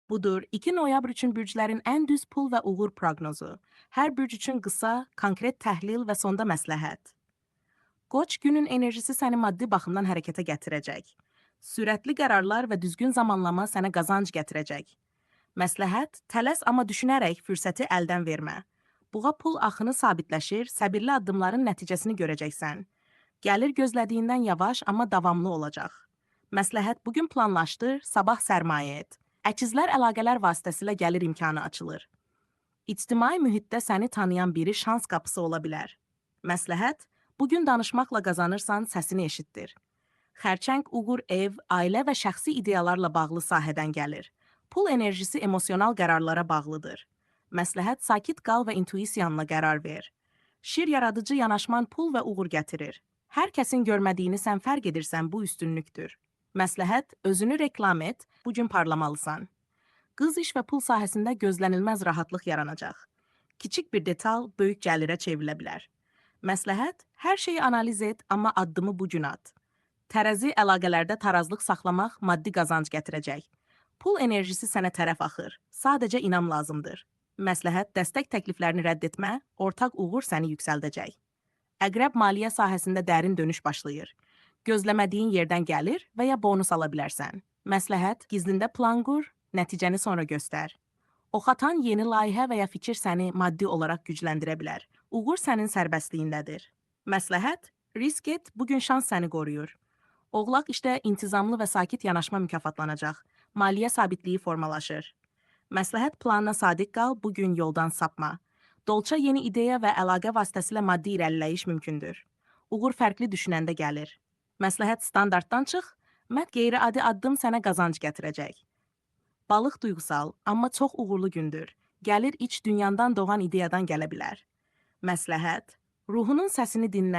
Budur, 2 noyabr üçün bürclərin ən düz pul və uğur proqnozu. Hər bürc üçün qısa, konkret təhlil və sonda məsləhət. Qoç günün enerjisi səni maddi baxımdan hərəkətə gətirəcək. Sürətli qərarlar və düzgün zamanlama sənə qazanc gətirəcək. Məsləhət, tələs amma düşünərək fürsəti əldən vermə. Buğa pul axını sabitləşir, səbirli addımların nəticəsini görəcəksən. Gəlir gözlədiyindən yavaş, amma davamlı olacaq. Məsləhət, bugün planlaşdır, sabah sərmayə et. Əkizlər əlaqələr vasitəsilə gəlir imkanı açılır. İctimai mühitdə səni tanıyan biri şans qapısı ola bilər. Məsləhət, bugün danışmaqla qazanırsan, səsini eşitdir. Xərçəng uğur ev, ailə və şəxsi ideyalarla bağlı sahədən gəlir. Pul enerjisi emosional qərarlara bağlıdır. Məsləhət, sakit qal və intuisiyanla qərar ver. Şir yaradıcı yanaşman pul və uğur gətirir. Hər kəsin görmədiyini sən fərq edirsən, bu üstünlükdür. Məsləhət, özünü reklam et, bu gün parlamalısan. Qız iş və pul sahəsində gözlənilməz rahatlıq yaranacaq. Kiçik bir detal böyük gəlirə çevrilə bilər. Məsləhət, hər şeyi analiz et, amma addımı bu gün at. Tərəzi əlaqələrdə tarazlıq saxlamaq maddi qazanc gətirəcək. Pul enerjisi sənə tərəf axır. Sadəcə inam lazımdır. Məsləhət, dəstək təkliflərini rədd etmə, ortaq uğur səni yüksəldəcək. Əqrəb maliyyə sahəsində dərin dönüş başlayır. Gözləmədiyin yerdən gəlir və ya bonus ala bilərsən. Məsləhət, gizlində plan qur, nəticəni sonra göstər. Oxatan yeni layihə və ya fikir səni maddi olaraq gücləndirə bilər. Uğur sənin sərbəstliyindədir. Məsləhət, risk et, bugün şans səni qoruyur. Oğlaq işdə intizamlı və sakit yanaşma mükafatlanacaq. Maliyyə sabitliyi formalaşır. Məsləhət, planına sadiq qal, bugün yoldan sapma. Dolça yeni ideya və əlaqə vasitəsilə maddi irəliləyiş mümkündür. Uğur fərqli düşünəndə gəlir. Məsləhət, standartdan çıx, mət qeyri-adi addım sənə qazanc gətirəcək. Balıq duyğusal, amma çox uğurlu gündür. Gəlir iç dünyandan doğan ideyadan gələ bilər. Məsləhət, ruhunun səsini dinlə.